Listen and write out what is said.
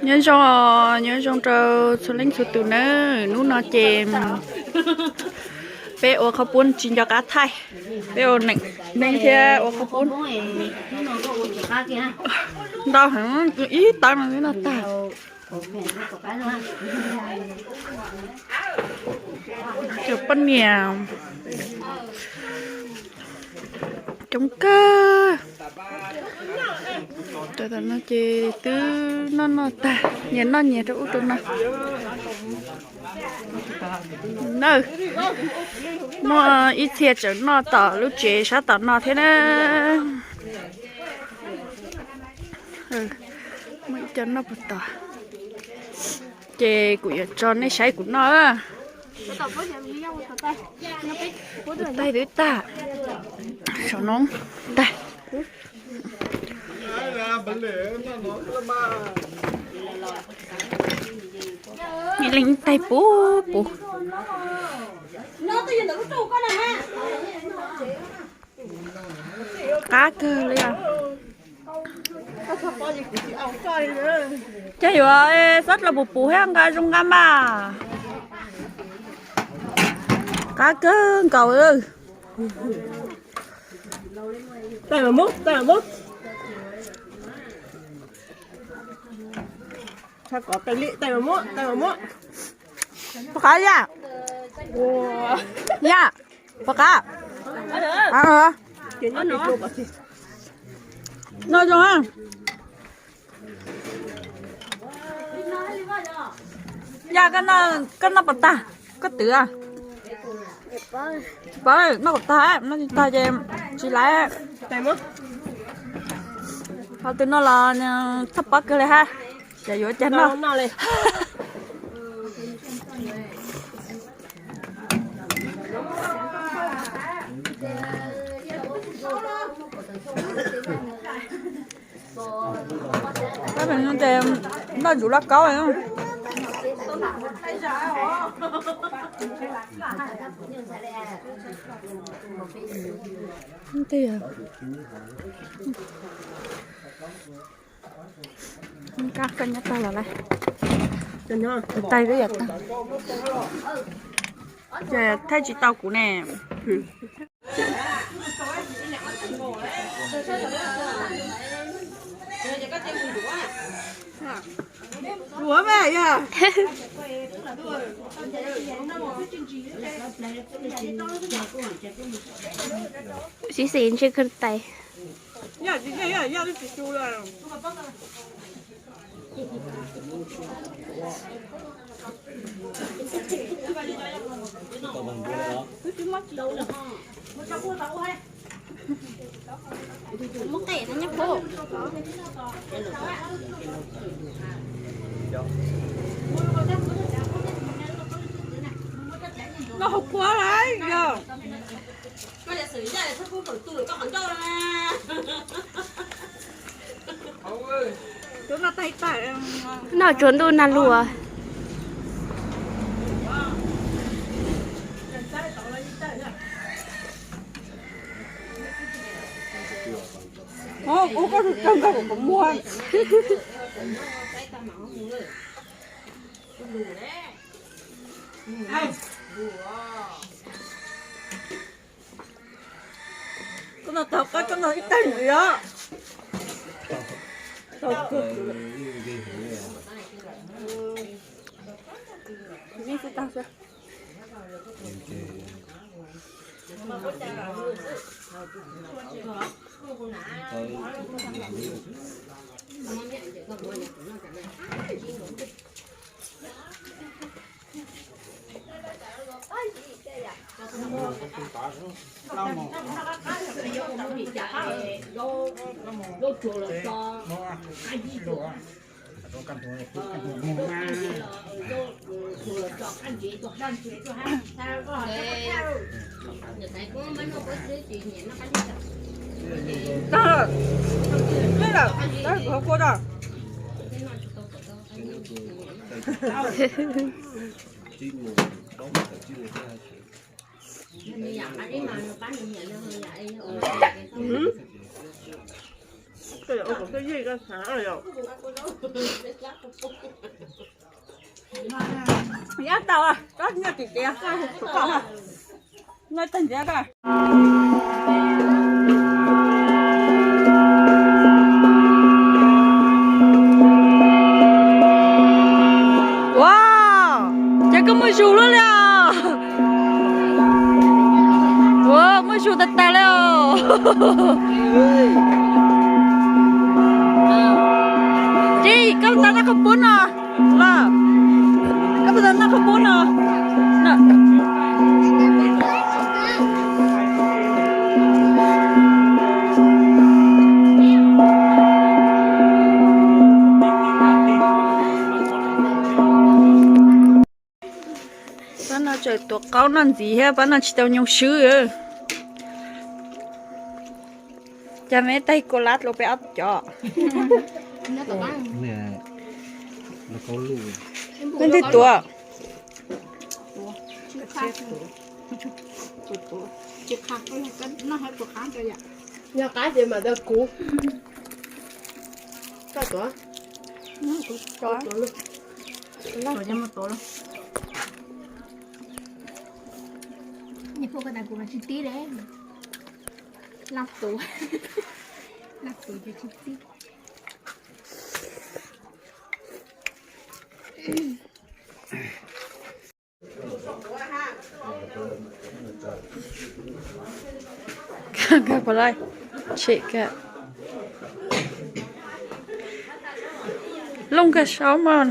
Nyob zoo, nyob zoo rau txhua leej txhua tus nawb. Hnub no ces peb ua qhaub poob tsis nco qab thaij, peb ua neeg neeg thiab ua qhaub poob. Ntau heev, ib tawb no twb noj tag. Cov poj niam coob kawg. Tam no ces twb noj noj tag, nyias noj nyias rau ub rau no. Nawb, muaj ib txhia tseem noj tom lub tsev sab tom no thiab na. Muaj ib co noj puag tod. Ces kuv yuav tso nej saib kuv noj. Kuv taij twb tag, saum no tag. Ib leeg ib taig puv puv. Qab kawg li os. Ces yuav xob dlau puv puv thiab nqa zoo nqa mas. Qab kawg nkaus. Puas qab yaj? Yaj, puas qab? Noj zoo. Yaj, koj noj puas tag? Koj twv. Tsis paub, noj kom tag, noj tsis tag ces tsis laiv. Ho tus no los txhaj paub kawg li hab, ces yuav cas noj. Noj ntsuv lauj kaub. Koj nyob tag los lawm. Tais twb yog tag. Ces thaij tsis tau kuv ne. Siv xis ntshe kawg tais. Noj hauv kua lawm yog. Noj tsuag ntuj nag luas. Koj noj tag koj noj ib tag ntxiv os. Tag lawm, tag lawm, kuv ho kua tag. Yaj tau, koj nyob tim tias, nyob tag nrhiav koj. Ua, ces koj muaj zus luaj li os. Ua, muaj zus tag tag li os. Ris, koj puas tau noj khaub poob no? Los, koj puas tau noj khaub poob no? Pab no tseem tuav qaub noj ntxiv thiab, pab no tsis tau nyoo swb. Cas me tais kua lab dluav peb ob cov. Leej twg tuav? Yog qab ces mam tau kuv. Koj tuav. Laj tus, laj tus ces tsis txib. Looj kag saub mas.